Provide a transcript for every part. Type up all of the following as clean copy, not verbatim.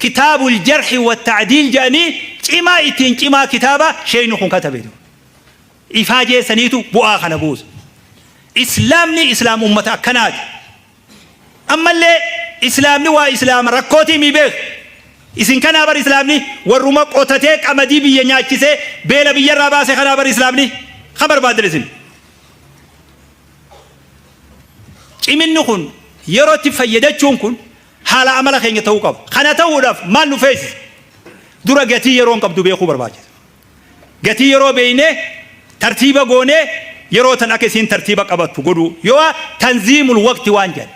Kitaabul Jarhi wa Ta'diil jedhanii cimaa ittiin cimaa kitaaba sheeyni kun katabe. Ifaajee saniitu bu'aa kana buusa. Islaamni Islaam ummata akkanaati. Ammallee Islaamni waa Islaama rakkootii mii beeku. Isin kanaa bar Islaamni warruma qotatee qamadii biyya nyaachisee beela biyyarraa baase kanaa bar Islaamni kan barbaaddan isin. Ciminni kun yerootti fayyadachuun kun haala amala keenya ta'uu qaba. Kana ta'uudhaaf maal nu feesisa? Dura gatii yeroon qabdu beekuu barbaachisa. Gatii yeroo beeynee tartiiba goonee yeroo tan akka isiin tartiiba qabattu godhuu. Yoo tanziimul waqti waan jedhan.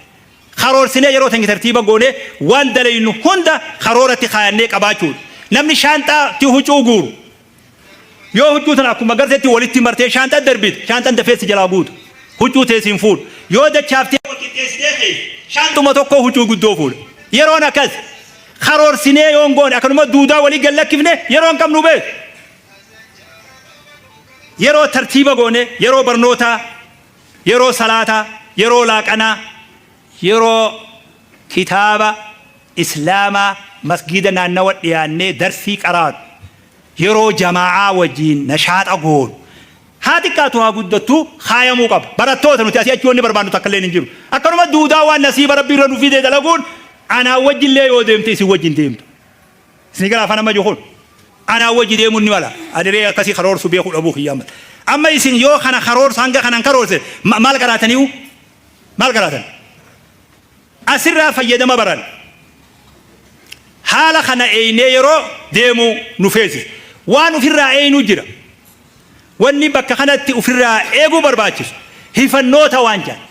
Karoorsinee yeroo tan tartiiba goonee waan dalaynu hunda karooratti kaayannee qabaachuudha. Namni shaanxaa ti huccuu guuru. Yoo huccuu tana akkuma gartetti walitti martee shaanxaa darbite shaanxaan dafee si jalaa guutu. Huccuu tee siin fuudhu. Yoo dachaaftee wal qixxeessitee keessa shaanxuma tokko huccuu guddoo fuudha. Yeroon akkas. Karoorsinee yoon goone akkanuma duudaa walii gad lakkifne yeroo hin qabnu beeku. Yeroo tartiiba goone yeroo barnootaa, yeroo salaataa, yeroo laaqanaa, yeroo kitaaba Islaamaa masgiida naannawa dhiyaannee darsii qaraanu, yeroo jamaa'aa wajjiin nashaaxa goonu, Haa xiqqaatu haa guddattu kaayamuu qaba. Barattoota nuti asii achi wanni barbaannu takka illeen hin jiru. Akkanuma duudaa waan nasiiba Rabbii irra nu fide dalaguun anaa wajjillee yoo deemte isin wajjin deemtu. Isin gara afaan amma jiru kun anaa wajji deemuun ni mala. Ani ree akkasii karoorsu beekuu dhabuu kiyyaa mala. Amma isin yoo kana karoorsa hanga kanan karoorse maal qaraataniiyu? Maal qaraatan? Asirraa fayyadama baran. Haala kana eeynee yeroo deemuu nu feesisa. Waan ufirraa eeynu jira. Wanni bakka kanatti ufirraa eeguu barbaachisu hifannoota waan jedhan.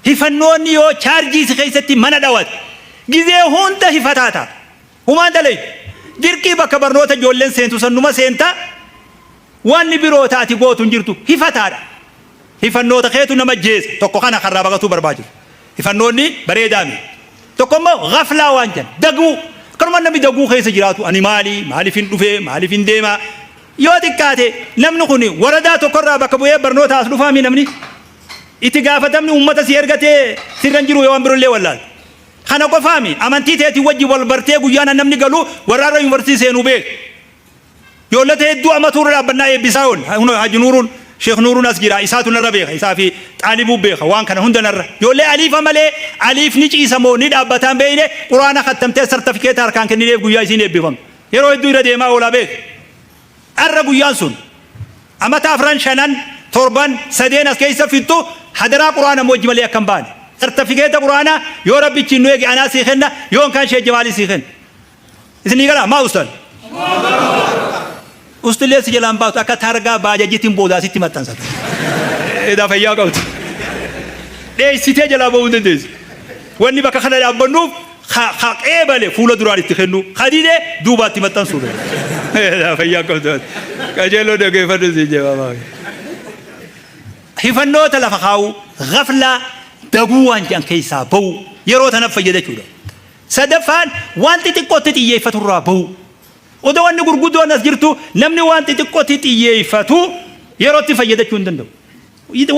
Hifannoonni yoo chaarjii si keessatti mana dhawate gizee hunda hifataa taata. Humaan dalaydu. Dirqii bakka barnoota ijoolleen seentu san numa seenta. Wanni biroo ta ati gootu hin jirtu. Hifataadha. Hifannoota keetu nama jeesa. Tokko kana karraa baqatuu barbaachisu. Hifannoonni bareedaa miti. Tokko immoo ghaflaa waan jedhan daguu. Akkanuma namni daguu keessa jiraatu ani maali maaliif hin dhufee maaliif hin deemaa. Yoo xiqqaate namni kun waradaa tokkorraa bakka bu'ee barnoota as dhufaami namni. Itti gaafatamni uummata si ergatee sirra hin jiru yoo waan birollee wallaal. Kana qofaami amantii teetiin wajji wal bartee guyyaan namni galu warra har'a yuunivarsiitii seenuu beeku. Ijoollota hedduu amatu irra dhaabbannaa eebbisaa oole. Kunoo Haji Nuuruun, Sheekh Nuuruun as jira. Isaatu narra beeka. Isaa fi Xaalibuu beeka. Waan kana hunda narra. Ijoollee aliifa malee aliif ni ciisa moo ni dhaabbataa hin beekne Quraana kattamtee sartafikeeta harkaan kennineef guyyaa isiin eebbifamtu. Yeroo hedduu irra deemaa oolaa beeka. Arra guyyaan sun amata afran shanan torban sadeen as keessa fixxu hadaraa Quraana wajji malee akka hin baane. Sartafikeeta Quraanaa yoo Rabbichi nu eege anaa sii kenna yoo hin kaan Sheekh Jamaalii sii kenna. Isinii galaa maa ustan? Ustillee si jalaan baastu akka taargaa baajajitiin boodaa sitti maxxansata. Edaa fayyaa qabdu. Dheessitee jalaa ba'uu hin dandeessu. Wanni bakka kana dhaabbannuuf ka qeebale fuula duraan itti kennu ka dide duubaatti maxxansuudha. Edaa fayyaa qabdu. Qajeeloo dhageeffadhu siin jee. Hifannoota lafa kaa'uu, gaflaa daguu waan jedhan keessaa ba'uu yeroo tanaaf fayyadachuudha. Sadaffaan waan xixiqqootti xiyyeeffatu irraa ba'uu. Odoo wanni gurguddoon as jirtu namni waan xixiqqootti xiyyeeffatu yerootti fayyadachuu hin danda'u.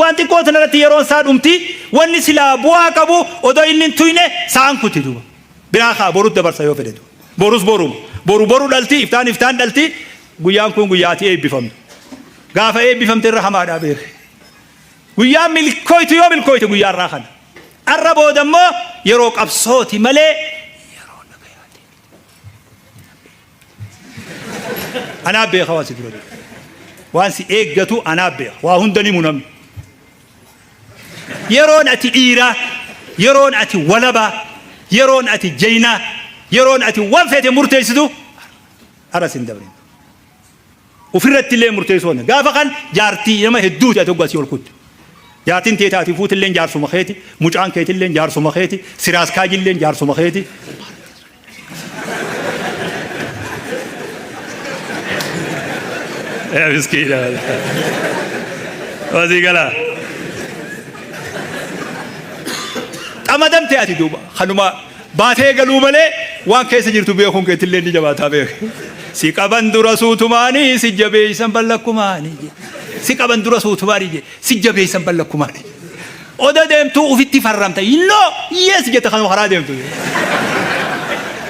Waan xiqqoo tanarratti yeroon isaa dhumti wanni silaa bu'aa qabu odoo inni hin tuyne sa'aan kuti duuba. Biraa kaa borutti dabarsa yoo fedhe duuba. Borus boruma. Boru boru dhalti iftaan iftaan dhalti guyyaan kun guyyaa ati eebbifamtu. Gaafa eebbifamte irra hamaadhaa beeki. Guyyaa milkooytu yoo milkooyte guyyaa irraa kana. Arra booda immoo yeroo qabsooti malee yeroo nagayaati. Anaa beeka waan si dura jiru. Waan si eeggatu anaa beeka. Waa hunda ni namni. Yeroon ati dhiiraa, yeroon ati walabaa, yeroon ati jaynaa, yeroon ati waan feete murteessitu arra sin dabrin. Ufirratti illee murteessuu waan gaafa kan jaartii nama hedduuti ati hoggaa asii ol kutte. Jaartiin tee taati fuutilleen jaarsuma keeti, mucaan keetilleen jaarsuma keeti, siraaskaajilleen jaarsuma keeti. Yaa miskiina. Wasii galaa. Xamadamte ati duuba kanuma Baatee galuu malee waan keessa jirtu beekuun keetillee ni jabaataa beeki. Si qaban dura suutumaanii si jabeessan ballakkumaanii jedhe. Si qaban dura suutumaanii jedhe si jabeessan ballakkumaanii. Oda deemtuu ufitti farramta. No yes jette kanuma karaa deemtu.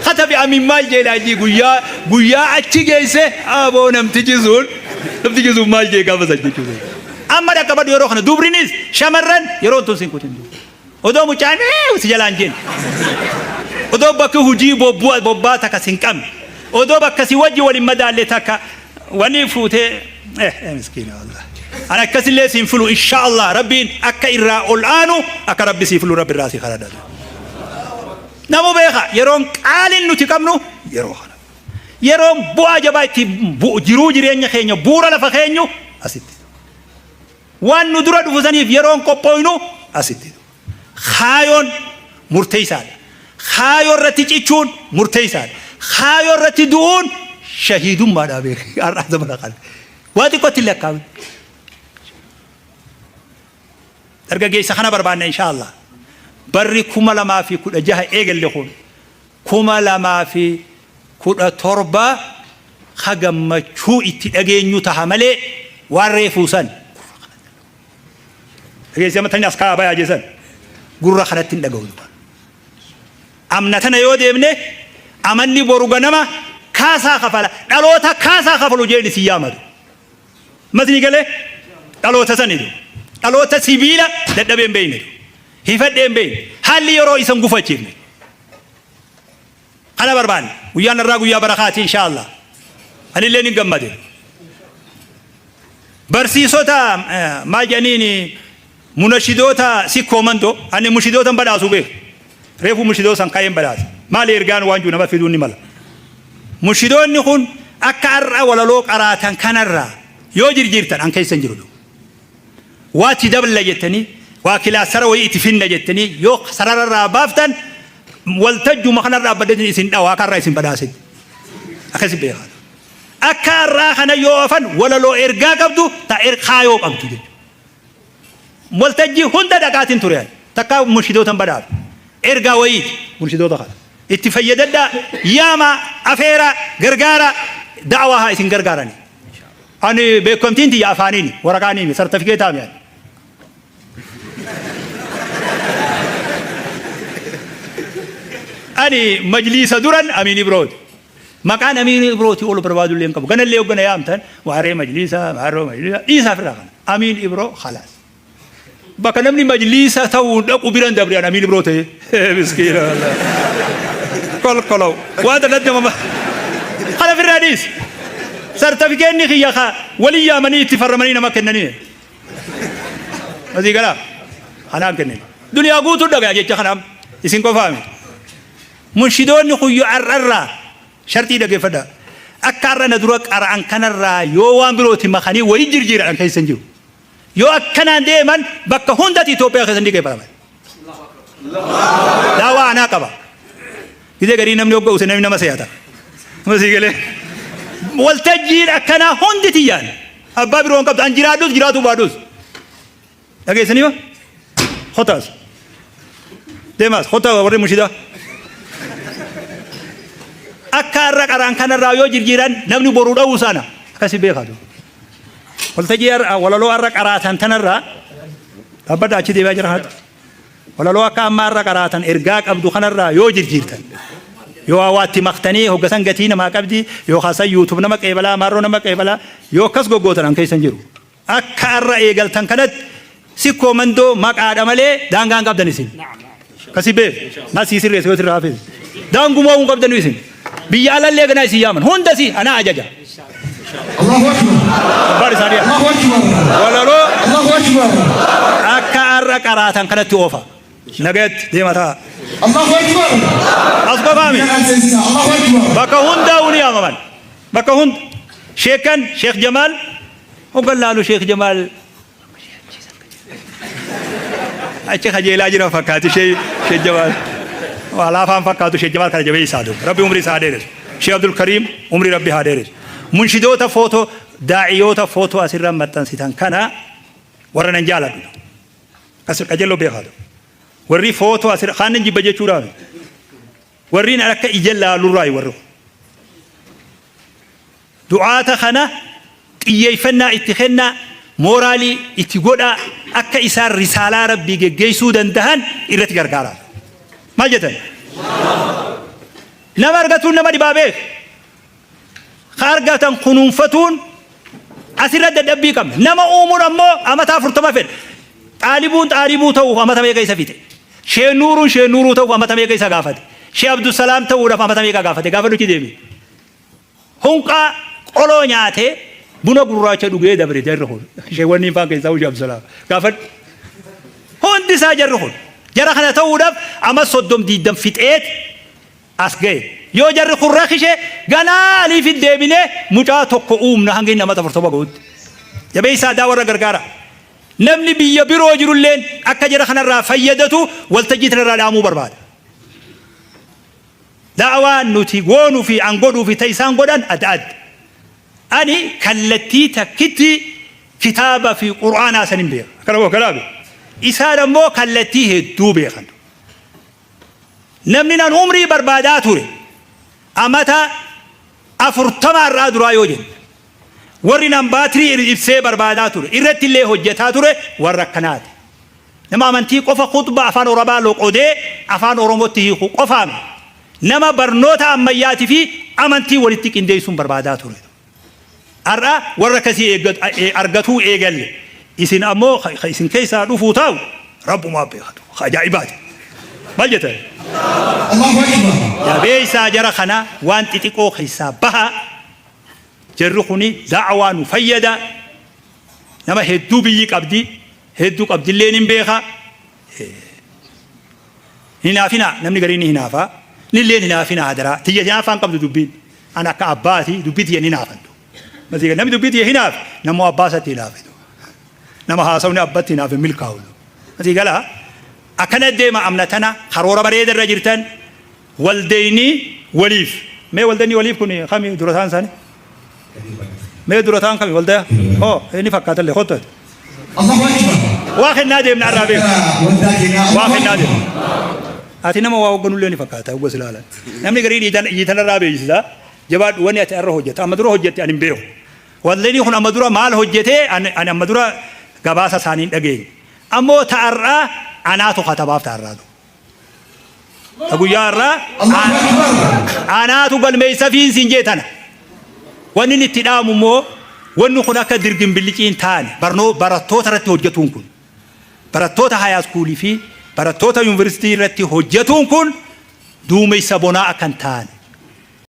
Katabi amin maal jee jii guyyaa guyyaa achi geesse aboo namtichi sun namtichi sun maal jee gaafa san jechuudha. Amma dhaqqabadhu yeroo kana dubrinis shamarran yeroo tun sin kutin. Odoo mucaan si jalaan jeen. Odoo bakki hujii bobbaa takka sin qabne. Odoo bakka si wajji waliin madaalle takka wani fuutee miskiina wallah. An akkasillee siin filu insha Allah Rabbiin akka irraa ol aanu akka Rabbi sii filu Rabbi irraa si kadhadhatu. Namu beeka yeroon qaaliin nuti qabnu yeroo kana. Yeroon bu'aa jabaa itti jiruu jireenya keenya bu'uura lafa keenyu asitti. Waan nu dura dhufu saniif yeroon qophooynu asitti. Kaayoon murteessaadha. Kaayoo irratti cichuun murteessaadha. Kaayoo irratti du'uun shahiidummaadha beeki. Har'aa zamana kana. Waa xiqqootti hin lakkaa'in. Dargaggeessa kana barbaanna insha Allah. Barri 2016 eegalle kun 2017 ka gammachuu itti dhageenyu taha malee waan reefuu san dhageessee amma tani as kaa'aa bayaa jesan gurra kanatti hin dhaga'u. Amna tana yoo deemne amanni boru ganama kaasaa kafala dhaloota kaasaa kafalu jeen isin yaamatu. Masni galee dhaloota sanitu dhaloota sibiila dadhabee hin beekne hifadhee hin beekne haalli yeroo isan gufachiifne. Kana barbaanne guyyaan irraa guyyaa barakaati insha Allah. Anillee ni gammade. Barsiisota maal jedhaniin munashidoota sikkoo mandoo ani mushidoota hin badhaasu beeku. Reefu mushidoota san ka'een badhaasa. Maali ergaan waan jiru nama fiduun ni mala. Mushidoonni kun akka har'a walaloo qaraatan kanarraa yoo jirjiirtan an keessa hin jiru. Waa itti daballa jettanii waa kilaastara wayii itti finna jettanii yoo sarararraa baaftan waltajjuma kanarra dhaabbadheetiin isin dhawa akka har'aa isin badhaasetti. Akkasi beekaa. Akka har'aa kana yoo hafan walaloo ergaa qabdu ta kaayoo qabdu jechuudha. Waltajjii hunda dhaqaatiin ture ani. Takkaa murshidoota hin badhaafne. Ergaa wayiiti murshidoota kana. Itti fayyadadhaa, yaamaa, afeeraa, gargaaraa, da'awaa haa isin gargaaranii. Ani beekamtiin tiyya afaaniini, waraqaaniini, sartifikeetaa mi ani. Ani majliisa duran Amiin Ibrooti. Maqaan Amiin Ibrooti ol barbaadu illee hin qabu. Ganallee hoggana yaamtan waaree majliisa, maarroo majliisa dhiisaa ofirraa kana. Amiin Ibroo khalaas. Bakka namni majliisa ta'uu dhaqu biran dabre an Amiin Ibroo ta'e. Miskiina wallahi. Kolkolow. Waan tanatti nama kana ofirraa dhiisi. Sartifikeenni kiyya ka walii yaamanii itti farramanii nama kennanii. Asii galaa. Kanaan kennine. Duniyaa guutuu dhagaya jecha kanaaf isin qofaa miti. Munshidoonni kun yoo har'arraa sharxii dhaggeeffadhaa. Akka har'a na dura qara'an kanarraa yoo waan birooti makanii wayii jirjiiran keessa hin jiru. Yoo akkanaan deeman bakka hundatti Itoophiyaa keessa ni geeffataman. Daawaa anaa qaba. Gizee garii namni hogga use namni nama seeyata. Masii galee. Waltajjiin akkanaa hundi tiyyaan. Abbaa biroo hin qabdu. An jiraadhus jiraatuu baadhus. Dhageessanii ba? Kotaas. Deemaas. Kotaa warri mushidaa. Akka har'a qaraan kanarraa yoo jirjiiran namni boru dha'uu sana akkasi beekatu. Waltajjii walaloo har'a qaraatan tanarraa dhaabbadha achi deebi'aa jira kanatti. Walaloo akka ammaa har'a qaraatan ergaa qabdu kanarraa yoo jirjiirtan yoo hawaatti maktanii hoggasan gatii namaa qabdi yookaan san YouTube nama qeebalaa maarroo nama qeebalaa yoo akkas goggootan an keessa hin jiru. Akka har'a eegaltan kanatti sikkoo mandoo maqaadha malee daangaa hin qabdan isin. Kasi beek masii sirreessa yoo sirraa hafes. Daangumaa hin qabdanu isin. Biyya alallee ganaa isin yaaman hunda si anaa ajaja. Allahu Akbar. Abbaan isaanii Allahu Akbar. walaloo Allahu Akbar. akka har'a qaraatan kanatti oofa. Nagayatti deema ta'a. Allahu Akbar. As qofaami. Kanaan seensisa. Allahu Akbar. Bakka hundaa'uu ni yaamaman. Bakka hunda. Sheekan Sheekh Jamaal hoggan laalu Sheekh Jamaal achi kajeelaa jira fakkaati Sheekh Jamaal. Waa laafaan fakkaatu Sheekh Jamaal kana jabeessaa duuba. Rabbi umrii isaa haa dheeressu. Sheekh Abdul Kariim umrii Rabbi haa dheeressu. Munshidoota footoo daa'iyoota footoo asirra maxxansitan kana warra nan jaaladhu. As qajeeloo beekaa duuba. Warri footoo asirra kaan nan jibba jechuudhaaf. Warri akka ija laalurraayi warri kun. Du'aata kana xiyyeeffannaa itti kennaa, mooraalii itti godhaa, akka isaan risaalaa Rabbii geggeessuu dandahan irratti gargaaraa. Maal jettan? Nama argatuun nama dhibaa beeku. Ka argatan kunuunfatuun asirra dadhabbii qabna. Nama uumuun ammoo amata 40 fedha. Xaalibuun xaalibuu ta'uuf amata meeqa isa fixe? Shee Nuuruun Shee Nuuruu ta'uuf amata meeqa isa gaafate? Shee Abdusalaam ta'uudhaaf amata meeqa gaafate? Gaafa nuti deemi. Hunqaa qoloo nyaatee buna gurraacha dhugee dabre jarri kun. Sheewwanniin faan keessaa Shee Abdusalaam. Gaafadhu. Hundi isaa jarri kun. Jara kana ta'uudhaaf ama 30 20 fixeet as gahe. Yoo jarri kun rakishe ganaa aliifit deebinee mucaa tokko uumna hanga inni amata 40 gahutti. Jabeessaa daa warra gargaara. Namni biyya biroo jirulleen akka jara kanarraa fayyadatu waltajjii tanarraa dhaamuu barbaada. Da'awaan nuti goonuu fi an godhuu fi ta isaan godhan adda adda. Ani kallattii takkitti kitaaba fi qur'aanaa sanin beeka. Akkana moo akkanaa beeka. Isaan ammoo kallattii hedduu beekan. Namni nan umrii barbaadaa ture amata 40 har'aa duraa yoo jenne, warri nan baatirii ibsee barbaadaa ture irratti illee hojjetaa ture warra akkanaati. Nama amantii qofa khuxbaa afaan Orabaa loqodee afaan Oromootti hiiku qofaa miti. Nama barnoota ammayyaatii fi amantii walitti qindeessuun barbaadaa ture. Har'a warra akkasii argatuu eegalle. Isin ammoo ka isin keessaa dhufuu taa'u Rabbumaa beekatu. Ka ajaa'ibaati. Maal jettan? Allahu Akbar. Jabeessaa jara kana, waan xixiqoo keessaa baha. Jarri kuni da'awaa nu fayyada. Nama hedduu biyyi qabdi. Hedduu qabdilleen hin beeka. Hin hinaafinaa, namni gariin ni hinaafa. Nilleen hinaafinaa hadaraa. Tiyya hinaaffaan qabdu dubbiin. An akka abbaati dubbii tiyya hin hinaafantu. Masii namni dubbii tiyya hinaafe namoo abbaa isatti hinaafe. Nama haasawni abbatti hinaafe milkaa'u. Masii galaa akkana deema amna tana karoora bareeda irra jirtan waldeyni waliif. Mee waldeyni waliif kun kami durataan isaanii? Mee durataan kami waldaya? Oh, inni fakkaatallee kottu ati. Allahu Akbar. Waa kennaa deemna irraa beeku. Waldaa keenyaa. Waa kennaa deemna. Ati nama waa hoogganullee ni fakkaata hoggas ilaalan. Namni garii dhiitanarraa beeksisa. Jabaadhu, wanni ati irra hojjette amma dura hojjette ani hin beeku. Waldayni kun amma dura maal hojjete ani amma dura gabaasa isaanii hin dhageenye. Ammoo ta'arraa anaatu katabaaf ta'arraatu. Ta guyyaa har'aa Allahu Akbar. anaatu galmeessa fiin siin jee tana. Wanni inni itti dhaamu immoo wanni kun akka dirgin billicii hin taane barnoo barattoota irratti hojjetuun kun, barattoota hayaaskuulii fi barattoota yuunivarsiitii irratti hojjetuun kun duumessa bonaa akka hin taane.